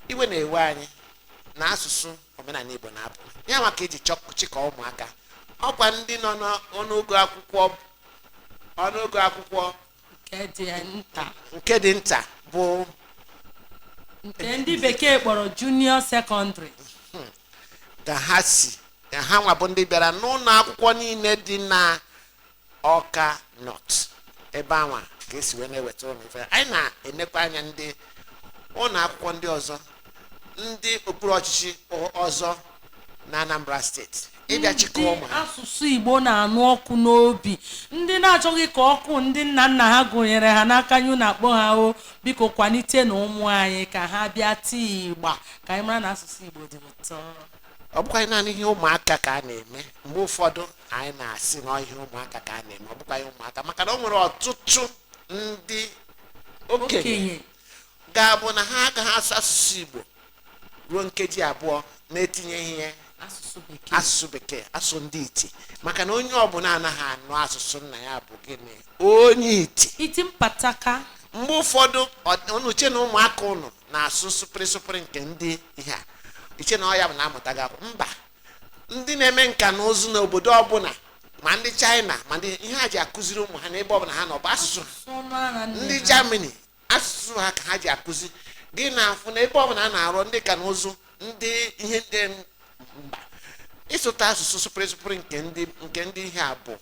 Iwe na-ewe anyị. Na asụsụ omenala Igbo na-apụ ya maka iji chịkọ ụmụaka, ọkwa ndị nọ n'ọnụogo akwụkwọ, ọnụogo akwụkwọ nke dị nta, nke dị nta bụ nke ndị bekee kpọrọ junior secondary, ka ha si ka ha nwa bụ ndị bịara n'ụlọ akwụkwọ niile dị na Ọka North ebe anwa ka esi wee na-eweta ụlọ ife. Anyị na-enekwa anya ndị ụlọ akwụkwọ ndị ọzọ, ndị okpuru ọchịchị ọzọ na Anambra Steeti ịbịa chịkọọ ndị ụmụ ha. Asụsụ Igbo na-anụ ọkụ n'obi, ndị na-achọghị ka ọkụ ndị nna nna ha gụnyere ha n'aka nyụ na-akpọ ha. O biko, kwalite na ụmụ anyị ka ha bịa tii ịgba, ka anyị mara na asụsụ Igbo dị ụtọ. Ọ bụkwa naanị ihe ụmụaka ka a na-eme. Mgbe ụfọdụ anyị na-asị na ọ ihe ụmụaka ka a na-eme, ọ bụkwa ihe ụmụaka, maka na o nwere ọtụtụ ndị okenye okenye ga-abụ na ha agaghị asụ asụsụ Igbo ruo nkeji 2 na-etinyeghị ihe asụsụ bekee, asụsụ bekee, asụsụ ndị iti, maka na onye ọbụla anaghị anụ asụsụ nna ya bụ gịnị? Onye iti. Iti mpataka. Mgbe ụfọdụ unu uche na ụmụaka ụnụ na-asụ sụpịrị sụpịrị nke ndị ihe a, iche na ọ ya bụ na-amụta gị akwụkwọ. Mba, ndị na-eme nka na ụzụ n'obodo ọbụla, ma ndị China, ma ndị ihe ha ji akụziri ụmụ ha n'ebe ọbụla ha nọ bụ asụsụ ha. Ọnụ ara nne ndị ha. Germany, asụsụ ha ka ha ji akụzi. Gị na-afụ na ebe ọbụla a na-arụ ndị ka na ụzụ, ndị ihe ndị mba ịsụta asụsụ sụpịrị sụpịrị nke ndị ihe a bụ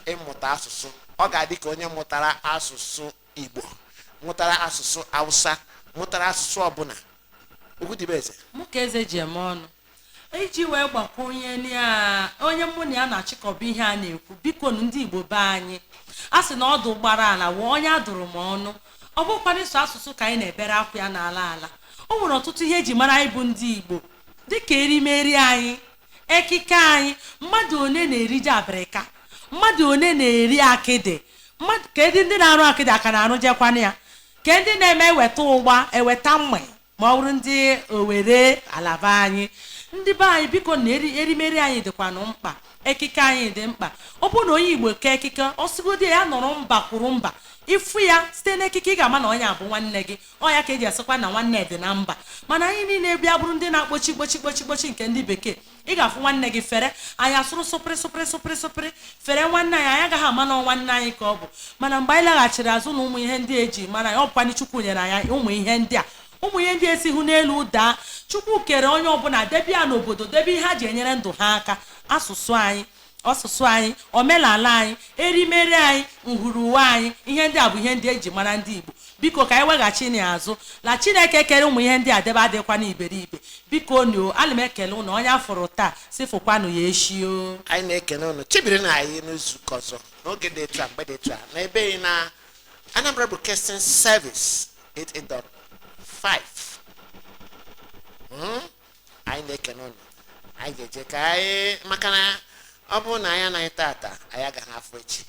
ịmụta asụsụ, ọ ga-adị ka onye mụtara asụsụ Igbo, mụtara asụsụ Hausa, mụtara asụsụ ọbụla. Okwu dịbe eze. Mụ ka eze ji eme ọnụ iji wee gbakwunye na onye mụ na ya na-achịkọba ihe a na-ekwu. Biko nụ, ndị Igbo be anyị, a sị na ọdụ gbara ala wee onye a dụrụ m ọnụ. Ọ bụkwana ịsụ asụsụ ka anyị na-ebere akwa ya n'ala ala. O nwere ọtụtụ ihe eji mara anyị bụ ndị Igbo, dịka erimeri anyị, ekike anyị. Mmadụ one na-eriji abịrịka? Mmadụ one na-eri akịdị? Mmadụ ka ndị na-arụ akịdị aka na-arụ jekwana ya, ka ndị na-eme eweta ụgba, eweta mma, ma ọ bụrụ ndị owere alaba anyị, ndị be anyị. Biko, na erimeri anyị dịkwanụ mkpa, ekike anyị dị mkpa. Ọ bụrụ na onye Igbo kee ekike, ọsịgodi ya nọrọ mba kwuru mba, ịfụ ya site n'ekike, ị ga-ama na onye a bụ nwanne gị. Ọ ya ka eji asịkwa na nwanne dị na mba. Mana anyị niile bịa bụrụ ndị na-akpọchi kpochi kpochi kpochi nke ndị bekee, ị ga-afụ nwanne gị fere anyị asụrụ sụpịrị sụpịrị sụpịrị sụpịrị fere nwanne anyị, anyị agaghị ama na ọ nwanne anyị ka ọ bụ. Mana mgbe anyị laghachiri azụ na ụmụ ihe ndị eji mara anyị, ọ bụkwanị Chukwu nyere anyị ụmụ ihe ndị a. Ụmụ ihe ndị esi hụ n'elu daa, Chukwu kere onye ọbụla, debe ya n'obodo, debe ihe ha ji enyere ndụ ha aka. Asụsụ anyị, asụsụ anyị, omenala anyị, erimeri anyị, nhụrụuwe anyị, ihe ndị a bụ ihe ndị eji mara ndị Igbo. Biko, ka anyị weghachi na azụ la Chineke kere ụmụ ihe ndị a debe, adịkwa n'iberibe. Biko nio, ana m ekele ụnụ. Onye afụrụ taa si fụkwanụ ya echi o. Anyị na-ekene ụnụ chibiri na anyị n'izuụka ọzọ n'oge dị etu a, mgbe dị etu a, na ebe na Anambra Broadcasting Service 88.5. Anyị na-ekene ụnụ. Anyị ga-eje ka anyị, maka na ọ bụrụ na anyị anaghị tata, anyị agaghị afọ echi.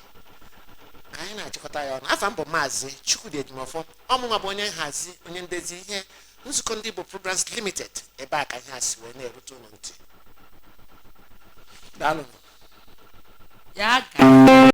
Anyị na-achịkọta ya ọnụ. Afa m bụ Maazị Chukwudi Ejimọfọ. Ọmụnwa bụ onye nhazi, onye ndezi ihe nzukọ ndị Igbo Programs Limited. Ebe a ka ihe a si wee na-erute ụnụ ntị. Daalụ. Ya ga.